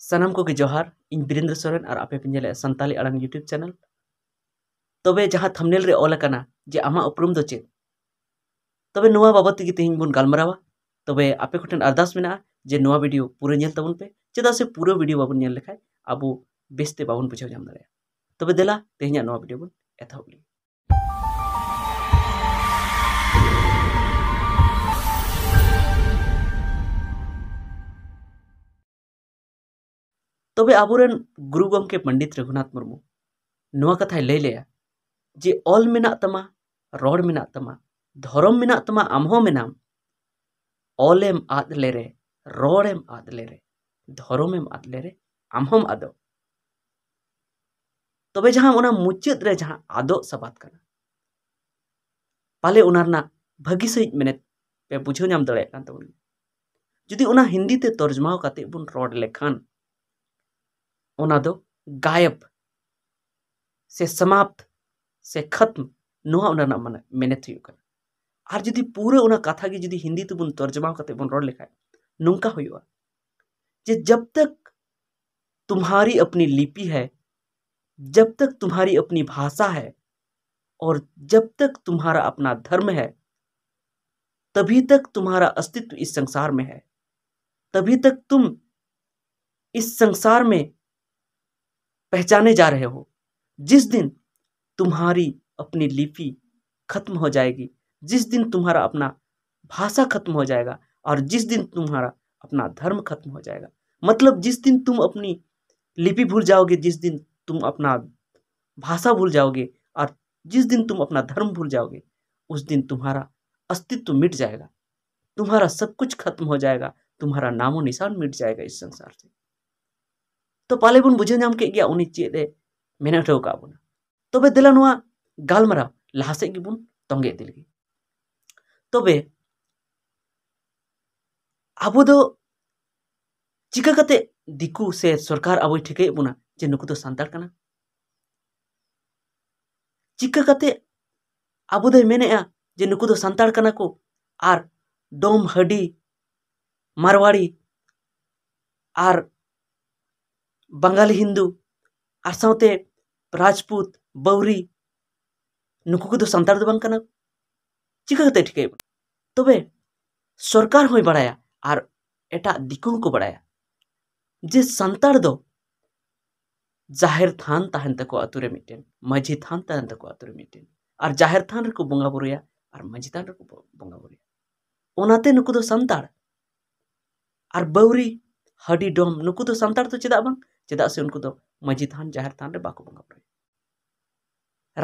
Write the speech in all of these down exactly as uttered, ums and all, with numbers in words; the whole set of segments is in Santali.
ᱥᱟᱱᱟᱢ ᱠᱚᱜᱮ ᱡᱚᱦᱟᱨ᱾ ᱤᱧ ᱵᱤᱨᱮᱱᱫᱨᱚ ᱥᱚᱨᱮᱱ ᱟᱨ ᱟᱯᱮ ᱯᱮ ᱧᱮᱞᱮᱫᱼᱟ ᱥᱟᱱᱛᱟᱞᱤ ᱟᱲᱟᱝ YouTube ᱪᱮᱱᱮᱞ᱾ ᱛᱚᱵᱮ ᱡᱟᱦᱟᱸ ᱛᱷᱟᱢᱵᱱᱮᱞ ᱨᱮ ᱚᱞ ᱟᱠᱟᱱᱟ ᱡᱮ ᱟᱢᱟᱜ ᱩᱯᱨᱩᱢ ᱫᱚ ᱪᱮᱫ, ᱛᱚᱵᱮ ᱱᱚᱣᱟ ᱵᱟᱵᱚᱫ ᱛᱮᱜᱮ ᱛᱮᱦᱮᱧ ᱵᱚᱱ ᱜᱟᱞᱢᱟᱨᱟᱣᱟ᱾ ᱛᱚᱵᱮ ᱟᱯᱮ ᱠᱚᱴᱷᱮᱱ ᱟᱨᱫᱟᱥ ᱢᱮᱱᱟᱜᱼᱟ ᱡᱮ ᱱᱚᱣᱟ ᱵᱷᱤᱰᱤᱭᱳ ᱯᱩᱨᱟᱹ ᱧᱮᱞ ᱛᱟᱵᱚᱱ ᱯᱮ, ᱪᱮᱫᱟᱜ ᱥᱮ ᱯᱩᱨᱟᱹ ᱵᱷᱤᱰᱤᱭᱳ ᱵᱟᱵᱚᱱ ᱧᱮᱞ ᱞᱮᱠᱷᱟᱱ ᱟᱵᱚ ᱵᱮᱥᱛᱮ ᱵᱟᱵᱚᱱ ᱵᱩᱡᱷᱟᱹᱣ ᱧᱟᱢ ᱫᱟᱲᱮᱭᱟᱜᱼᱟ᱾ ᱛᱚᱵᱮ ᱫᱮᱞᱟ ᱛᱮᱦᱮᱧᱟᱜ ᱱᱚᱣᱟ ᱵᱷᱤᱰᱤᱭᱳ ᱵᱚᱱ ᱮᱛᱚᱦᱚᱵ ᱞᱮᱜᱮ᱾ ᱛᱚᱵᱮ ᱟᱵᱚᱨᱮᱱ ᱜᱩᱨᱩ ᱜᱚᱢᱠᱮ ᱯᱚᱱᱰᱤᱛ ᱨᱚᱜᱷᱩᱱᱟᱛᱷ ᱢᱩᱨᱢᱩ ᱱᱚᱣᱟ ᱠᱟᱛᱷᱟᱭ ᱞᱟᱹᱭ ᱞᱮᱜᱼᱟ ᱡᱮ ᱚᱞ ᱢᱮᱱᱟᱜ ᱛᱟᱢᱟ, ᱨᱚᱲ ᱢᱮᱱᱟᱜ ᱛᱟᱢᱟ, ᱫᱷᱚᱨᱚᱢ ᱢᱮᱱᱟᱜ ᱛᱟᱢᱟ, ᱟᱢ ᱦᱚᱸ ᱢᱮᱱᱟᱢ᱾ ᱚᱞᱮᱢ ᱟᱫ ᱞᱮᱨᱮ, ᱨᱚᱲᱮᱢ ᱟᱫ ᱞᱮᱨᱮ, ᱫᱷᱚᱨᱚᱢᱮᱢ ᱟᱫ ᱞᱮᱨᱮ, ᱟᱢ ᱦᱚᱸᱢ ᱟᱫᱚᱜ᱾ ᱛᱚᱵᱮ ᱡᱟᱦᱟᱸ ᱚᱱᱟ ᱢᱩᱪᱟᱹᱫ ᱨᱮ ᱡᱟᱦᱟᱸ ᱟᱫᱚᱜ ᱥᱟᱵᱟᱫ ᱠᱟᱱᱟ, ᱯᱟᱞᱮ ᱚᱱᱟ ᱨᱮᱱᱟᱜ ᱵᱷᱟᱹᱜᱤ ᱥᱟᱺᱦᱤᱡ ᱢᱮᱱᱮᱛ ᱯᱮ ᱵᱩᱡᱷᱟᱹᱣ ᱧᱟᱢ ᱫᱟᱲᱮᱭᱟᱜ ᱠᱟᱱ ᱛᱟᱵᱚᱱ ᱜᱮᱭᱟ᱾ ᱡᱩᱫᱤ ᱚᱱᱟ ᱦᱤᱱᱫᱤ ᱛᱮ ᱛᱚᱨᱡᱚᱢᱟᱣ ᱠᱟᱛᱮ ᱵᱚᱱ ᱨᱚᱲ ᱞᱮᱠᱷᱟᱱ, ᱚᱱᱟ ᱫᱚ ᱜᱟᱭᱮᱵ ᱥᱮ ᱥᱟᱢᱟᱯᱛ ᱥᱮ ᱠᱷᱟᱛᱢ, ᱱᱚᱣᱟ ᱚᱱᱟ ᱨᱮᱱᱟᱜ ᱢᱟᱱᱮ ᱢᱮᱱᱮᱛ ᱦᱩᱭᱩᱜ ᱠᱟᱱᱟ᱾ ᱟᱨ ᱡᱩᱫᱤ ᱯᱩᱨᱟᱹ ᱚᱱᱟ ᱠᱟᱛᱷᱟ ᱜᱮ ᱡᱩᱫᱤ ᱦᱤᱱᱫᱤ ᱛᱮᱵᱚᱱ ᱛᱚᱨᱡᱚᱢᱟ ᱠᱟᱛᱮ ᱵᱚᱱ ᱨᱚᱲ ᱞᱮᱠᱷᱟᱱ, ᱱᱚᱝᱠᱟ ᱦᱩᱭᱩᱜᱼᱟ ᱡᱮ ᱡᱟᱵ ᱛᱟᱠ ᱛᱩᱢᱦᱟᱨᱤ ᱟᱯᱱᱤ ᱞᱤᱯᱤ ᱦᱟᱭ, ᱡᱟᱵ ᱛᱟᱠ ᱛᱩᱢᱦᱟᱨᱤ ᱟᱯᱱᱤ ᱵᱷᱟᱥᱟ ᱦᱟᱭ, ᱚᱨ ᱡᱟᱵ ᱛᱟᱠ ᱛᱩᱢᱦᱟᱨᱟ ᱟᱯᱱᱟ ᱫᱷᱟᱨᱢ ᱦᱟᱭ, ᱛᱟᱵᱷᱤ ᱛᱟᱠ ᱛᱩᱢᱦᱟᱨᱟ ᱟᱥᱛᱤᱛᱣ ᱤᱥ ᱥᱚᱝᱥᱟᱨ ᱢᱮ ᱦᱟᱭ, ᱛᱟᱵᱷᱤ ᱛᱟᱠ ᱛᱩᱢ ᱤᱥ ᱥᱚᱝᱥᱟᱨ ᱢᱮ ᱯᱮᱦᱪᱟᱱᱮ ᱡᱟ ᱨᱟᱦᱮ ᱦᱳ᱾ ᱡᱤᱥ ᱫᱤᱱ ᱛᱩᱢᱦᱟᱨᱤ ᱟᱯᱱᱤ ᱞᱤᱯᱤ ᱠᱷᱟᱛᱢ ᱦᱳ ᱡᱟᱭᱮᱜᱤ, ᱡᱤᱥ ᱫᱤᱱ ᱛᱩᱢᱦᱟᱨᱟ ᱟᱯᱱᱟ ᱵᱷᱟᱥᱟ ᱠᱷᱟᱛᱢ ᱦᱳ ᱡᱟᱭᱮᱜᱟ, ᱚᱨ ᱡᱤᱥ ᱫᱤᱱ ᱛᱩᱢᱦᱟᱨᱟ ᱟᱯᱱᱟ ᱫᱷᱟᱨᱢ ᱠᱷᱟᱛᱢ ᱦᱳ ᱡᱟᱭᱮᱜᱟ᱾ ᱢᱚᱛᱞᱚᱵ ᱡᱤᱥ ᱫᱤᱱ ᱛᱩᱢ ᱟᱯᱱᱤ ᱞᱤᱯᱤ ᱵᱷᱩᱞ ᱡᱟᱣᱜᱮ, ᱡᱤᱥ ᱫᱤᱱ ᱛᱩᱢ ᱟᱯᱱᱟ ᱵᱷᱟᱥᱟ ᱵᱷᱩᱞ ᱡᱟᱣᱜᱮ, ᱚᱨ ᱡᱤᱥ ᱫᱤᱱ ᱛᱩᱢ ᱟᱯᱱᱟ ᱫᱷᱟᱨᱢ ᱵᱷᱩᱞ ᱡᱟᱣᱜᱮ, ᱩᱥ ᱫᱤᱱ ᱛᱩᱢᱦᱟᱨᱟ ᱟᱥᱛᱤᱛᱣ ᱢᱤᱴ ᱡᱟᱭᱮᱜᱟ, ᱛᱩᱢᱦᱟᱨᱟ ᱥᱟᱵ ᱠᱩᱪ ᱠᱷᱟᱛᱢ ᱦᱳ ᱡᱟᱭᱮᱜᱟ, ᱛᱩᱢᱦᱟᱨᱟ ᱱᱟᱢᱳ ᱱᱤᱥᱟᱱ ᱢᱤᱴ ᱡᱟᱭᱮᱜᱟ ᱤᱥ ᱥᱚᱝᱥᱟᱨ ᱥᱮ᱾ ᱛᱚ ᱯᱟᱞᱮ ᱵᱚᱱ ᱵᱩᱡᱷᱟᱹᱣ ᱧᱟᱢ ᱠᱮᱫ ᱜᱮᱭᱟ ᱩᱱᱤ ᱪᱮᱫ ᱮ ᱢᱮᱱ ᱦᱚᱴᱚ ᱟᱠᱟᱫ ᱵᱚᱱᱟ᱾ ᱛᱚᱵᱮ ᱫᱮᱞᱟ ᱱᱚᱣᱟ ᱜᱟᱞᱢᱟᱨᱟᱣ ᱞᱟᱦᱟ ᱥᱮᱫ ᱜᱮᱵᱚᱱ ᱛᱚᱸᱜᱮ ᱤᱫᱤ ᱞᱮᱜᱮ᱾ ᱛᱚᱵᱮ ᱟᱵᱚ ᱫᱚ ᱪᱤᱠᱟ ᱠᱟᱛᱮ ᱫᱤᱠᱩ ᱥᱮ ᱥᱚᱨᱠᱟᱨ ᱟᱵᱚᱭ ᱴᱷᱤᱠᱟᱹᱭᱮᱫ ᱵᱚᱱᱟ ᱡᱮ ᱱᱩᱠᱩ ᱫᱚ ᱥᱟᱱᱛᱟᱲ ᱠᱟᱱᱟ? ᱪᱤᱠᱟ ᱠᱟᱛᱮ ᱟᱵᱚ ᱫᱚᱭ ᱢᱮᱱᱮᱫᱼᱟ ᱡᱮ ᱱᱩᱠᱩ ᱫᱚ ᱥᱟᱱᱛᱟᱲ ᱠᱟᱱᱟ ᱠᱚ, ᱟᱨ ᱰᱚᱢ, ᱦᱟᱹᱰᱤ, ᱢᱟᱨᱣᱟᱲᱤ ᱟᱨ ᱵᱟᱝᱜᱟᱞᱤ ᱦᱤᱱᱫᱩ ᱟᱨ ᱥᱟᱶᱛᱮ ᱨᱟᱡᱽᱯᱩᱛ, ᱵᱟᱣᱨᱤ, ᱱᱩᱠᱩ ᱠᱚᱫᱚ ᱥᱟᱱᱛᱟᱲ ᱫᱚ ᱵᱟᱝ ᱠᱟᱱᱟ᱾ ᱪᱤᱠᱟᱹ ᱠᱟᱛᱮ ᱴᱷᱤᱠᱟᱹᱭ ᱵᱚᱱᱟ? ᱛᱚᱵᱮ ᱥᱚᱨᱠᱟᱨ ᱦᱚᱸᱭ ᱵᱟᱲᱟᱭᱟ ᱟᱨ ᱮᱴᱟᱜ ᱫᱤᱠᱩ ᱦᱚᱸᱠᱚ ᱵᱟᱲᱟᱭᱟ ᱡᱮ ᱥᱟᱱᱛᱟᱲ ᱫᱚ ᱡᱟᱦᱮᱨ ᱛᱷᱟᱱ ᱛᱟᱦᱮᱱ ᱛᱟᱠᱚᱣᱟ ᱟᱛᱳ ᱨᱮ ᱢᱤᱫᱴᱮᱱ, ᱢᱟᱹᱡᱷᱤ ᱛᱷᱟᱱ ᱛᱟᱦᱮᱱ ᱛᱟᱠᱚᱣᱟ ᱟᱛᱳ ᱨᱮ ᱢᱤᱫᱴᱮᱱ, ᱟᱨ ᱡᱟᱦᱮᱨ ᱛᱷᱟᱱ ᱨᱮᱠᱚ ᱵᱚᱸᱜᱟ ᱵᱩᱨᱩᱭᱟ ᱟᱨ ᱢᱟᱹᱡᱷᱤ ᱛᱷᱟᱱ ᱨᱮᱠᱚ ᱵᱚ-, ᱵᱚᱸᱜᱟ ᱵᱩᱨᱩᱭᱟ᱾ ᱚᱱᱟᱛᱮ ᱱᱩᱠᱩ ᱫᱚ ᱥᱟᱱᱛᱟᱲ᱾ ᱟᱨ ᱵᱟᱹᱣᱨᱤ, ᱦᱟᱹᱰᱤ ᱰᱚᱢ, ᱱᱩᱠᱩ ᱫᱚ ᱥᱟᱱᱛᱟᱲ ᱫᱚ ᱪᱮᱫᱟᱜ ᱵᱟᱝ? ᱪᱮᱫᱟᱜ ᱥᱮ ᱩᱱᱠᱩ ᱫᱚ ᱢᱟᱹᱡᱷᱤ ᱛᱷᱟᱱ, ᱡᱟᱦᱮᱨ ᱛᱷᱟᱱ ᱨᱮ ᱵᱟᱠᱚ ᱵᱚᱸᱜᱟ ᱵᱩᱨᱩᱭᱟ᱾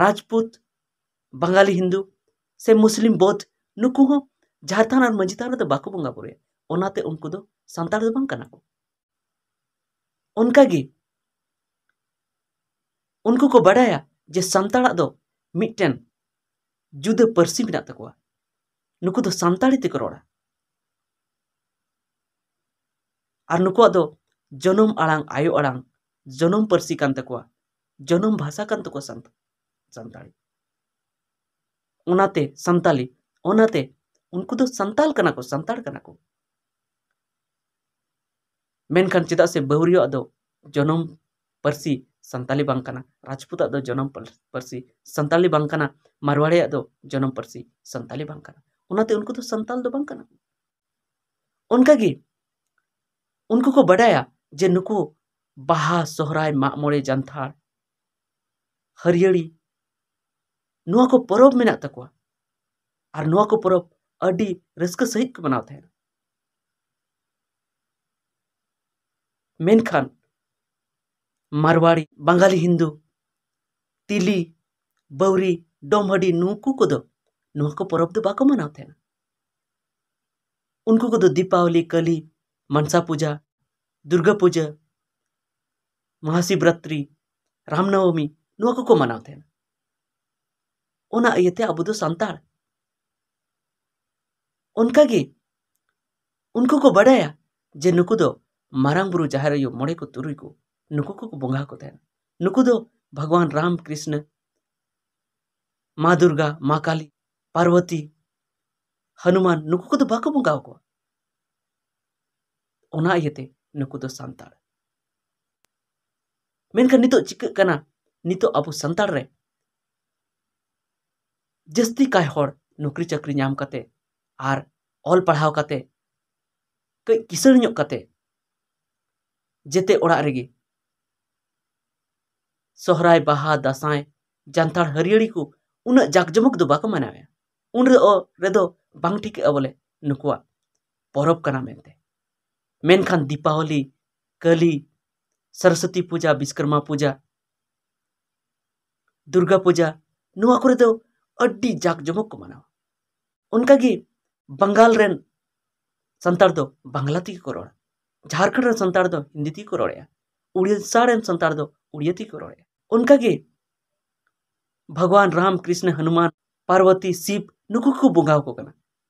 ᱨᱟᱡᱽᱯᱩᱛ, ᱵᱟᱝᱜᱟᱞᱤ ᱦᱤᱱᱫᱩ ᱥᱮ ᱢᱩᱥᱞᱤᱢ ᱵᱳᱫᱷ, ᱱᱩᱠᱩ ᱦᱚᱸ ᱡᱟᱦᱮᱨ ᱛᱷᱟᱱ ᱟᱨ ᱢᱟᱹᱡᱷᱤ ᱛᱷᱟᱱ ᱨᱮᱫᱚ ᱵᱟᱠᱚ ᱵᱚᱸᱜᱟ ᱵᱩᱨᱩᱭᱟ᱾ ᱚᱱᱟᱛᱮ ᱩᱱᱠᱩ ᱫᱚ ᱥᱟᱱᱛᱟᱲ ᱫᱚ ᱵᱟᱝ ᱠᱟᱱᱟ ᱠᱚ᱾ ᱚᱱᱠᱟᱜᱮ ᱩᱱᱠᱩ ᱠᱚ ᱵᱟᱰᱟᱭᱟ ᱡᱮ ᱥᱟᱱᱛᱟᱲᱟᱜ ᱫᱚ ᱢᱤᱫᱴᱮᱱ ᱡᱩᱫᱟᱹ ᱯᱟᱹᱨᱥᱤ ᱢᱮᱱᱟᱜ ᱛᱟᱠᱚᱣᱟ᱾ ᱱᱩᱠᱩ ᱫᱚ ᱥᱟᱱᱛᱟᱲᱤ ᱛᱮᱠᱚ ᱨᱚᱲᱟ᱾ ᱟᱨ ᱱᱩᱠᱩᱣᱟᱜ ᱫᱚ ᱡᱚᱱᱚᱢ ᱟᱲᱟᱝ, ᱟᱭᱳ ᱟᱲᱟᱝ, ᱡᱚᱱᱚᱢ ᱯᱟᱹᱨᱥᱤ ᱠᱟᱱ ᱛᱟᱠᱚᱣᱟ, ᱡᱚᱱᱚᱢ ᱵᱷᱟᱥᱟ ᱠᱟᱱ ᱛᱟᱠᱚᱣᱟ ᱥᱟᱱᱛ-, ᱥᱟᱱᱛᱟᱲᱤ᱾ ᱚᱱᱟᱛᱮ ᱥᱟᱱᱛᱟᱞᱤ, ᱚᱱᱟᱛᱮ ᱩᱱᱠᱩ ᱫᱚ ᱥᱟᱱᱛᱟᱞ ᱠᱟᱱᱟ ᱠᱚ, ᱥᱟᱱᱛᱟᱲ ᱠᱟᱱᱟ ᱠᱚ᱾ ᱢᱮᱱᱠᱷᱟᱱ ᱪᱮᱫᱟᱜ ᱥᱮ ᱵᱟᱹᱣᱨᱤᱭᱟᱜ ᱫᱚ ᱡᱚᱱᱚᱢ ᱯᱟᱹᱨᱥᱤ ᱥᱟᱱᱛᱟᱞᱤ ᱵᱟᱝ ᱠᱟᱱᱟ, ᱨᱟᱡᱽᱯᱩᱛᱟᱜ ᱫᱚ ᱡᱚᱱᱚᱢ ᱯᱟᱹᱨ-, ᱯᱟᱹᱨᱥᱤ ᱥᱟᱱᱛᱟᱞᱤ ᱵᱟᱝ ᱠᱟᱱᱟ, ᱢᱟᱨᱣᱟᱲᱤᱭᱟᱜ ᱫᱚ ᱡᱚᱱᱚᱢ ᱯᱟᱹᱨᱥᱤ ᱥᱟᱱᱛᱟᱞᱤ ᱵᱟᱝ ᱠᱟᱱᱟ᱾ ᱚᱱᱟᱛᱮ ᱩᱱᱠᱩ ᱫᱚ ᱥᱟᱱᱛᱟᱞ ᱫᱚ ᱵᱟᱝ ᱠᱟᱱᱟ ᱠᱚ᱾ ᱚᱱᱠᱟᱜᱮ ᱩᱱᱠᱩ ᱠᱚ ᱵᱟᱰᱟᱭᱟ ᱡᱮ ᱱᱩᱠᱩ ᱵᱟᱦᱟ, ᱥᱚᱦᱨᱟᱭ, ᱢᱟᱜ ᱢᱚᱬᱮ, ᱡᱟᱱᱛᱷᱟᱲ, ᱦᱟᱹᱨᱭᱟᱹᱲᱤ, ᱱᱚᱣᱟ ᱠᱚ ᱯᱚᱨᱚᱵᱽ ᱢᱮᱱᱟᱜ ᱛᱟᱠᱚᱣᱟ᱾ ᱟᱨ ᱱᱚᱣᱟ ᱠᱚ ᱯᱚᱨᱚᱵᱽ ᱟᱹᱰᱤ ᱨᱟᱹᱥᱠᱟᱹ ᱥᱟᱺᱦᱤᱡ ᱠᱚ ᱢᱟᱱᱟᱣ ᱛᱟᱦᱮᱱᱟ᱾ ᱢᱮᱱᱠᱷᱟᱱ ᱢᱟᱨᱣᱟᱲᱤ, ᱵᱟᱝᱜᱟᱞᱤ ᱦᱤᱱᱫᱩ, ᱛᱤᱞᱤ, ᱵᱟᱣᱨᱤ, ᱰᱚᱢᱦᱟᱹᱰᱤ, ᱱᱩᱠᱩ ᱠᱚᱫᱚ ᱱᱚᱣᱟ ᱠᱚ ᱯᱚᱨᱚᱵᱽ ᱫᱚ ᱵᱟᱠᱚ ᱢᱟᱱᱟᱣ ᱛᱟᱦᱮᱱᱟ᱾ ᱩᱱᱠᱩ ᱠᱚᱫᱚ ᱫᱤᱯᱟᱵᱚᱞᱤ, ᱠᱟᱹᱞᱤ, ᱢᱟᱱᱥᱟ ᱯᱩᱡᱟ, ᱫᱩᱨᱜᱟ ᱯᱩᱡᱟ, ᱢᱚᱦᱟᱥᱤᱵᱨᱟᱛᱨᱤ, ᱨᱟᱢᱱᱚᱵᱚᱢᱤ, ᱱᱚᱣᱟ ᱠᱚᱠᱚ ᱢᱟᱱᱟᱣ ᱛᱟᱦᱮᱱᱟ᱾ ᱚᱱᱟ ᱤᱭᱟᱹᱛᱮ ᱟᱵᱚ ᱫᱚ ᱥᱟᱱᱛᱟᱲ᱾ ᱚᱱᱠᱟᱜᱮ ᱩᱱᱠᱩ ᱠᱚ ᱵᱟᱰᱟᱭᱟ ᱡᱮ ᱱᱩᱠᱩ ᱫᱚ ᱢᱟᱨᱟᱝ ᱵᱩᱨᱩ, ᱡᱟᱦᱮᱨ ᱟᱭᱳ, ᱢᱚᱬᱮ ᱠᱚ, ᱛᱩᱨᱩᱭ ᱠᱚ, ᱱᱩᱠᱩ ᱠᱚᱠᱚ ᱵᱚᱸᱜᱟ ᱟᱠᱚ ᱛᱟᱦᱮᱱᱟ᱾ ᱱᱩᱠᱩ ᱫᱚ ᱵᱷᱟᱜᱽᱣᱟᱱ ᱨᱟᱢ, ᱠᱨᱤᱥᱱᱚ, ᱢᱟ ᱫᱩᱨᱜᱟ, ᱢᱟ ᱠᱟᱞᱤ, ᱯᱟᱨᱵᱚᱛᱤ, ᱦᱚᱱᱩᱢᱟᱱ, ᱱᱩᱠᱩ ᱠᱚᱫᱚ ᱵᱟᱠᱚ ᱵᱚᱸᱜᱟ ᱟᱠᱚᱣᱟ᱾ ᱚᱱᱟ ᱤᱭᱟᱹᱛᱮ ᱱᱩᱠᱩ ᱫᱚ ᱥᱟᱱᱛᱟᱲ᱾ ᱢᱮᱱᱠᱷᱟᱱ ᱱᱤᱛᱚᱜ ᱪᱤᱠᱟᱹᱜ ᱠᱟᱱᱟ? ᱱᱤᱛᱚᱜ ᱟᱵᱚ ᱥᱟᱱᱛᱟᱲ ᱨᱮ ᱡᱟᱹᱥᱛᱤ ᱠᱟᱭ ᱦᱚᱲ ᱱᱚᱠᱨᱤ ᱪᱟᱹᱠᱨᱤ ᱧᱟᱢ ᱠᱟᱛᱮ ᱟᱨ ᱚᱞ ᱯᱟᱲᱦᱟᱣ ᱠᱟᱛᱮ ᱠᱟᱹᱡ ᱠᱤᱥᱟᱹᱬ ᱧᱚᱜ ᱠᱟᱛᱮ ᱡᱮᱛᱮ ᱚᱲᱟᱜ ᱨᱮᱜᱮ ᱥᱚᱦᱨᱟᱭ, ᱵᱟᱦᱟ, ᱫᱟᱸᱥᱟᱭ, ᱡᱟᱱᱛᱷᱟᱲ, ᱦᱟᱹᱨᱭᱟᱹᱲᱤ ᱠᱚ ᱩᱱᱟᱹᱜ ᱡᱟᱠ ᱡᱚᱢᱚᱠ ᱫᱚ ᱵᱟᱠᱚ ᱢᱟᱱᱟᱣᱮᱫᱼᱟ᱾ ᱩᱱ ᱨᱮ-, ᱨᱮᱫᱚ ᱵᱟᱝ ᱴᱷᱤᱠᱟᱹᱜᱼᱟ ᱵᱚᱞᱮ ᱱᱩᱠᱩᱣᱟᱜ ᱯᱚᱨᱚᱵᱽ ᱠᱟᱱᱟ ᱢᱮᱱᱛᱮ᱾ ᱢᱮᱱᱠᱷᱟᱱ ᱫᱤᱯᱟᱵᱚᱞᱤ, ᱠᱟᱹᱞᱤ, ᱥᱚᱨᱚᱥᱚᱛᱤ ᱯᱩᱡᱟ, ᱵᱤᱥᱠᱚᱨᱢᱟ ᱯᱩᱡᱟ, ᱫᱩᱨᱜᱟ ᱯᱩᱡᱟ, ᱱᱚᱣᱟ ᱠᱚᱨᱮ ᱫᱚ ᱟᱹᱰᱤ ᱡᱟᱠ ᱡᱚᱢᱚᱠ ᱠᱚ ᱢᱟᱱᱟᱣᱟ᱾ ᱚᱱᱠᱟᱜᱮ ᱵᱟᱝᱜᱟᱞ ᱨᱮᱱ ᱥᱟᱱᱛᱟᱲ ᱫᱚ ᱵᱟᱝᱞᱟ ᱛᱮᱜᱮ ᱠᱚ ᱨᱚᱲᱟ, ᱡᱷᱟᱲᱠᱷᱚᱸᱰ ᱨᱮᱱ ᱥᱟᱱᱛᱟᱲ ᱫᱚ ᱦᱤᱱᱫᱤ ᱛᱮᱜᱮ ᱠᱚ ᱨᱚᱲᱮᱫᱼᱟ, ᱩᱲᱤᱥᱥᱟ ᱨᱮᱱ ᱥᱟᱱᱛᱟᱲ ᱫᱚ ᱩᱲᱤᱭᱟ ᱛᱮᱜᱮ ᱠᱚ ᱨᱚᱲᱮᱫᱼᱟ᱾ ᱚᱱᱠᱟᱜᱮ ᱵᱷᱟᱜᱽᱣᱟᱱ ᱨᱟᱢ, ᱠᱨᱤᱥᱱ, ᱦᱚᱱᱩᱢᱟᱱ, ᱯᱟᱨᱵᱚᱛᱤ, ᱥᱤᱵ, ᱱᱩᱠᱩ ᱠᱚ ᱵᱚᱸᱜᱟ ᱟᱠᱚ ᱠᱟᱱᱟ᱾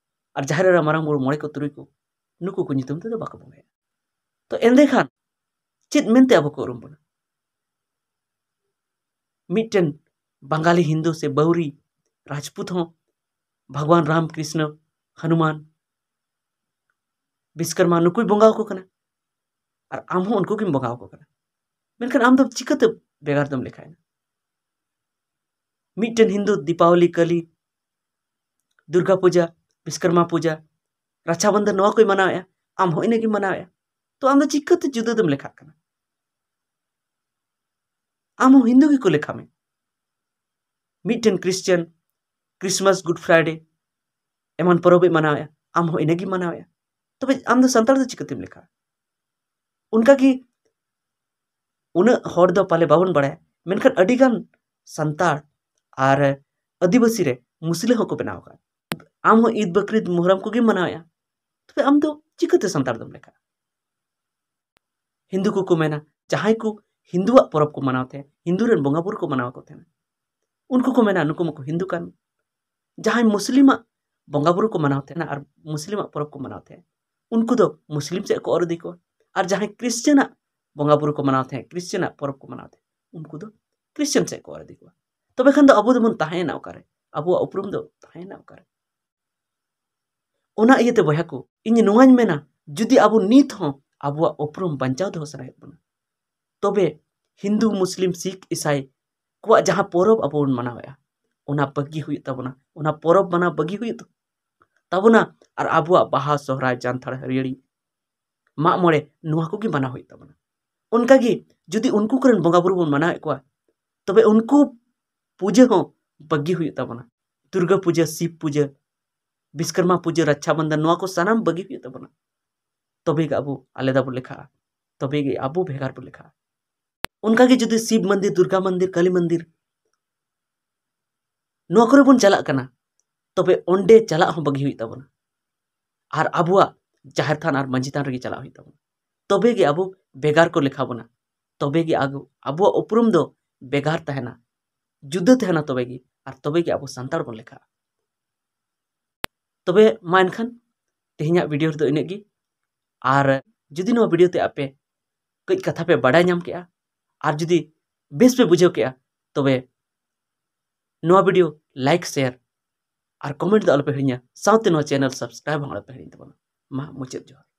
ᱟᱨ ᱡᱟᱦᱮᱨ ᱮᱨᱟ, ᱢᱟᱨᱟᱝ ᱵᱩᱨᱩ, ᱢᱚᱬᱮ ᱠᱚ, ᱛᱩᱨᱩᱭ ᱠᱚ, ᱱᱩᱠᱩ ᱠᱚ ᱧᱩᱛᱩᱢ ᱛᱮᱫᱚ ᱵᱟᱠᱚ ᱵᱚᱸᱜᱟᱭᱟ᱾ ᱛᱚ ᱮᱸᱰᱮᱠᱷᱟᱱ ᱪᱮᱫ ᱢᱮᱱᱛᱮ ᱟᱵᱚ ᱠᱚ ᱩᱨᱩᱢ ᱵᱚᱱᱟ? ᱢᱤᱫᱴᱮᱱ ᱵᱟᱝᱜᱟᱞᱤ ᱦᱤᱱᱫᱩ ᱥᱮ ᱵᱟᱣᱨᱤ ᱨᱟᱡᱽᱯᱩᱛ ᱦᱚᱸ ᱵᱷᱟᱜᱽᱣᱟᱱ ᱨᱟᱢ, ᱠᱨᱤᱥᱱᱚ, ᱦᱚᱱᱩᱢᱟᱱ, ᱵᱤᱥᱠᱚᱨᱢᱟ ᱱᱩᱠᱩᱭ ᱵᱚᱸᱜᱟ ᱟᱠᱚ ᱠᱟᱱᱟ᱾ ᱟᱨ ᱟᱢ ᱦᱚᱸ ᱩᱱᱠᱩ ᱜᱮᱢ ᱵᱚᱸᱜᱟ ᱟᱠᱚ ᱠᱟᱱᱟ᱾ ᱢᱮᱱᱠᱷᱟᱱ ᱟᱢ ᱫᱚ ᱪᱤᱠᱟᱹᱛᱮ ᱵᱷᱮᱜᱟᱨ ᱫᱚᱢ ᱞᱮᱠᱷᱟᱭᱮᱱᱟ? ᱢᱤᱫᱴᱮᱱ ᱦᱤᱱᱫᱩ ᱫᱤᱯᱟᱵᱚᱞᱤ, ᱠᱟᱹᱞᱤ, ᱫᱩᱨᱜᱟ ᱯᱩᱡᱟ, ᱵᱤᱥᱠᱚᱨᱢᱟ ᱯᱩᱡᱟ, ᱨᱟᱠᱷᱟ ᱵᱚᱱᱫᱷᱚᱱ ᱱᱚᱣᱟ ᱠᱚᱭ ᱢᱟᱱᱟᱣᱮᱫᱼᱟ, ᱟᱢ ᱦᱚᱸ ᱤᱱᱟᱹᱜᱮᱢ ᱢᱟᱱᱟᱣᱮᱫᱼᱟ᱾ ᱛᱚ ᱟᱢ ᱫᱚ ᱪᱤᱠᱟᱹᱛᱮ ᱡᱩᱫᱟᱹ ᱫᱚᱢ ᱞᱮᱠᱷᱟᱜ ᱠᱟᱱᱟ? ᱟᱢ ᱦᱚᱸ ᱦᱤᱱᱫᱩ ᱜᱮᱠᱚ ᱞᱮᱠᱷᱟ ᱢᱮ᱾ ᱢᱤᱫᱴᱮᱱ ᱠᱷᱨᱤᱥᱪᱟᱱ ᱠᱨᱤᱥᱢᱟᱥ, ᱜᱩᱰ ᱯᱷᱨᱟᱭᱰᱮ ᱮᱢᱟᱱ ᱯᱚᱨᱚᱵᱽ ᱮ ᱢᱟᱱᱟᱣᱮᱫᱼᱟ, ᱟᱢ ᱦᱚᱸ ᱤᱱᱟᱹᱜᱮᱢ ᱢᱟᱱᱟᱣᱮᱫᱼᱟ᱾ ᱛᱚᱵᱮ ᱟᱢ ᱫᱚ ᱥᱟᱱᱛᱟᱲ ᱫᱚ ᱪᱤᱠᱟᱹᱛᱮᱢ ᱞᱮᱠᱷᱟᱜᱼᱟ? ᱚᱱᱠᱟᱜᱮ ᱩᱱᱟᱹᱜ ᱦᱚᱲ ᱫᱚ ᱯᱟᱞᱮ ᱵᱟᱵᱚᱱ ᱵᱟᱲᱟᱭᱟ, ᱢᱮᱱᱠᱷᱟᱱ ᱟᱹᱰᱤᱜᱟᱱ ᱥᱟᱱᱛᱟᱲ ᱟᱨ ᱟᱹᱫᱤᱵᱟᱹᱥᱤ ᱨᱮ ᱢᱩᱥᱞᱟᱹ ᱦᱚᱸᱠᱚ ᱵᱮᱱᱟᱣ ᱟᱠᱟᱫ᱾ ᱟᱢ ᱦᱚᱸ ᱤᱫ, ᱵᱟᱠᱨᱤᱫ, ᱢᱩᱦᱨᱚᱢ ᱠᱚᱜᱮᱢ ᱢᱟᱱᱟᱣᱮᱫᱼᱟ, ᱛᱚᱵᱮ ᱟᱢ ᱫᱚ ᱪᱤᱠᱟᱹᱛᱮ ᱥᱟᱱᱛᱟᱲ ᱫᱚᱢ ᱞᱮᱠᱷᱟᱜᱼᱟ? ᱦᱤᱱᱫᱩ ᱠᱚᱠᱚ ᱢᱮᱱᱟ, ᱡᱟᱦᱟᱸᱭ ᱠᱚ ᱦᱤᱱᱫᱩᱣᱟᱜ ᱯᱚᱨᱚᱵᱽ ᱠᱚ ᱢᱟᱱᱟᱣ ᱛᱟᱦᱮᱸᱫ, ᱦᱤᱱᱫᱩ ᱨᱮᱱ ᱵᱚᱸᱜᱟ ᱵᱩᱨᱩ ᱠᱚ ᱢᱟᱱᱟᱣ ᱠᱚ ᱛᱟᱦᱮᱱᱟ, ᱩᱱᱠᱩ ᱠᱚ ᱢᱮᱱᱟ, ᱱᱩᱠᱩ ᱢᱟᱠᱚ ᱦᱤᱱᱫᱩ ᱠᱟᱱ᱾ ᱡᱟᱦᱟᱸᱭ ᱢᱩᱥᱞᱤᱢᱟᱜ ᱵᱚᱸᱜᱟ ᱵᱩᱨᱩ ᱠᱚ ᱢᱟᱱᱟᱣ ᱛᱟᱦᱮᱱᱟ ᱟᱨ ᱢᱩᱥᱞᱤᱢᱟᱜ ᱯᱚᱨᱚᱵᱽ ᱠᱚ ᱢᱟᱱᱟᱣ ᱛᱟᱦᱮᱸᱫ, ᱩᱱᱠᱩ ᱫᱚ ᱢᱩᱥᱞᱤᱢ ᱥᱮᱫ ᱠᱚ ᱚᱨ ᱤᱫᱤ ᱠᱚᱣᱟ᱾ ᱟᱨ ᱡᱟᱦᱟᱸᱭ ᱠᱷᱨᱤᱥᱪᱟᱱᱟᱜ ᱵᱚᱸᱜᱟ ᱵᱩᱨᱩ ᱠᱚ ᱢᱟᱱᱟᱣ ᱛᱟᱦᱮᱸᱫ, ᱠᱷᱨᱤᱥᱪᱟᱱᱟᱜ ᱯᱚᱨᱚᱵᱽ ᱠᱚ ᱢᱟᱱᱟᱣ ᱛᱟᱦᱮᱸᱫ, ᱩᱱᱠᱩ ᱫᱚ ᱠᱷᱨᱤᱥᱪᱟᱱ ᱥᱮᱫ ᱠᱚ ᱚᱨ ᱤᱫᱤ ᱠᱚᱣᱟ᱾ ᱛᱚᱵᱮ ᱠᱷᱟᱱ ᱫᱚ ᱟᱵᱚ ᱫᱚᱵᱚᱱ ᱛᱟᱦᱮᱸᱭᱮᱱᱟ ᱚᱠᱟᱨᱮ? ᱟᱵᱚᱣᱟᱜ ᱩᱯᱨᱩᱢ ᱫᱚ ᱛᱟᱦᱮᱸᱭᱮᱱᱟ ᱚᱠᱟᱨᱮ? ᱚᱱᱟ ᱤᱭᱟᱹᱛᱮ ᱵᱚᱭᱦᱟ ᱠᱚ, ᱤᱧ ᱱᱚᱣᱟᱧ ᱢᱮᱱᱟ, ᱡᱩᱫᱤ ᱟᱵᱚ ᱱᱤᱛ ᱦᱚᱸ ᱟᱵᱚᱣᱟᱜ ᱩᱯᱨᱩᱢ ᱵᱟᱧᱪᱟᱣ ᱫᱚᱦᱚ ᱥᱟᱱᱟᱭᱮᱫ ᱵᱚᱱᱟ, ᱛᱚᱵᱮ ᱦᱤᱱᱫᱩ, ᱢᱩᱥᱞᱤᱢ, ᱥᱤᱠᱷ, ᱤᱥᱟᱭ ᱠᱚᱣᱟᱜ ᱡᱟᱦᱟᱸ ᱯᱚᱨᱚᱵᱽ ᱟᱵᱚ ᱵᱚᱱ ᱢᱟᱱᱟᱣᱮᱫᱼᱟ, ᱚᱱᱟ ᱵᱟᱹᱜᱤ ᱦᱩᱭᱩᱜ ᱛᱟᱵᱚᱱᱟ, ᱚᱱᱟ ᱯᱚᱨᱚᱵᱽ ᱢᱟᱱᱟᱣ ᱵᱟᱹᱜᱤ ᱦᱩᱭᱩᱜ ᱛᱟᱵᱚᱱᱟ᱾ ᱟᱨ ᱟᱵᱚᱣᱟᱜ ᱵᱟᱦᱟ, ᱥᱚᱦᱨᱟᱭ, ᱡᱟᱱᱛᱷᱟᱲ, ᱦᱟᱹᱨᱭᱟᱹᱲᱤ, ᱢᱟᱜ ᱢᱚᱬᱮ, ᱱᱚᱣᱟ ᱠᱚᱜᱮ ᱢᱟᱱᱟᱣ ᱦᱩᱭᱩᱜ ᱛᱟᱵᱚᱱᱟ᱾ ᱚᱱᱠᱟᱜᱮ ᱡᱩᱫᱤ ᱩᱱᱠᱩ ᱠᱚᱨᱮᱱ ᱵᱚᱸᱜᱟ ᱵᱩᱨᱩ ᱵᱚᱱ ᱢᱟᱱᱟᱣᱮᱫ ᱠᱚᱣᱟ, ᱛᱚᱵᱮ ᱩᱱᱠᱩ ᱯᱩᱡᱟᱹ ᱦᱚᱸ ᱵᱟᱹᱜᱤ ᱦᱩᱭᱩᱜ ᱛᱟᱵᱚᱱᱟ᱾ ᱫᱩᱨᱜᱟᱹ ᱯᱩᱡᱟᱹ, ᱥᱤᱵ ᱯᱩᱡᱟᱹ, ᱵᱤᱥᱠᱚᱨᱢᱟ ᱯᱩᱡᱟᱹ, ᱨᱟᱠᱷᱟ ᱵᱚᱱᱫᱷᱚᱱ, ᱱᱚᱣᱟ ᱠᱚ ᱥᱟᱱᱟᱢ ᱵᱟᱹᱜᱤ ᱦᱩᱭᱩᱜ ᱛᱟᱵᱚᱱᱟ᱾ ᱛᱚᱵᱮ ᱜᱮ ᱟᱵᱚ ᱟᱞᱟᱫᱟ ᱵᱚᱱ ᱞᱮᱠᱷᱟᱜᱼᱟ, ᱛᱚᱵᱮ ᱜᱮ ᱟᱵᱚ ᱵᱷᱮᱜᱟᱨ ᱵᱚᱱ ᱞᱮᱠᱷᱟᱜᱼᱟ᱾ ᱚᱱᱠᱟᱜᱮ ᱡᱩᱫᱤ ᱥᱤᱵ ᱢᱚᱱᱫᱤᱨ, ᱫᱩᱨᱜᱟ ᱢᱚᱱᱫᱤᱨ, ᱠᱟᱞᱤ ᱢᱚᱱᱫᱤᱨ, ᱱᱚᱣᱟ ᱠᱚᱨᱮ ᱵᱚᱱ ᱪᱟᱞᱟᱜ ᱠᱟᱱᱟ, ᱛᱚᱵᱮ ᱚᱸᱰᱮ ᱪᱟᱞᱟᱜ ᱦᱚᱸ ᱵᱟᱹᱜᱤ ᱦᱩᱭᱩᱜ ᱛᱟᱵᱚᱱᱟ᱾ ᱟᱨ ᱟᱵᱚᱣᱟᱜ ᱡᱟᱦᱮᱨ ᱛᱷᱟᱱ ᱟᱨ ᱢᱟᱹᱡᱷᱤ ᱛᱷᱟᱱ ᱨᱮᱜᱮ ᱪᱟᱞᱟᱜ ᱦᱩᱭᱩᱜ ᱛᱟᱵᱚᱱᱟ᱾ ᱛᱚᱵᱮ ᱜᱮ ᱟᱵᱚ ᱵᱷᱮᱜᱟᱨ ᱠᱚ ᱞᱮᱠᱷᱟ ᱵᱚᱱᱟ, ᱛᱚᱵᱮ ᱜᱮ ᱟᱵᱚ, ᱟᱵᱚᱣᱟᱜ ᱩᱯᱨᱩᱢ ᱫᱚ ᱵᱷᱮᱜᱟᱨ ᱛᱟᱦᱮᱱᱟ, ᱡᱩᱫᱟᱹ ᱛᱟᱦᱮᱱᱟ, ᱛᱚᱵᱮ ᱜᱮ, ᱟᱨ ᱛᱚᱵᱮ ᱜᱮ ᱟᱵᱚ ᱥᱟᱱᱛᱟᱲ ᱵᱚᱱ ᱞᱮᱠᱷᱟᱜᱼᱟ᱾ ᱛᱚᱵᱮ ᱢᱟ ᱮᱱᱠᱷᱟᱱ ᱛᱮᱦᱮᱧᱟᱜ ᱵᱷᱤᱰᱤᱭᱳ ᱨᱮᱫᱚ ᱤᱱᱟᱹᱜ ᱜᱮ᱾ ᱟᱨ ᱡᱩᱫᱤ ᱱᱚᱣᱟ ᱵᱷᱤᱰᱤᱭᱳ ᱛᱮ ᱟᱯᱮ ᱠᱟᱹᱡ ᱠᱟᱛᱷᱟ ᱯᱮ ᱵᱟᱰᱟᱭ ᱧᱟᱢ ᱠᱮᱜᱼᱟ, ᱟᱨ ᱡᱩᱫᱤ ᱵᱮᱥ ᱯᱮ ᱵᱩᱡᱷᱟᱹᱣ ᱠᱮᱜᱼᱟ, ᱛᱚᱵᱮ ᱱᱚᱣᱟ ᱵᱷᱤᱰᱤᱭᱳ ᱞᱟᱭᱤᱠ, ᱥᱮᱭᱟᱨ ᱟᱨ ᱠᱚᱢᱮᱱᱴ ᱫᱚ ᱟᱞᱚᱯᱮ ᱦᱤᱲᱤᱧᱟ, ᱥᱟᱶᱛᱮ ᱱᱚᱣᱟ ᱪᱮᱱᱮᱞ ᱥᱟᱵᱥᱠᱨᱟᱭᱤᱵ ᱦᱚᱸ ᱟᱞᱚᱯᱮ ᱦᱤᱲᱤᱧ ᱛᱟᱵᱚᱱᱟ᱾ ᱢᱟ ᱢᱩᱪᱟᱹᱫ ᱡᱚᱦᱟᱨ᱾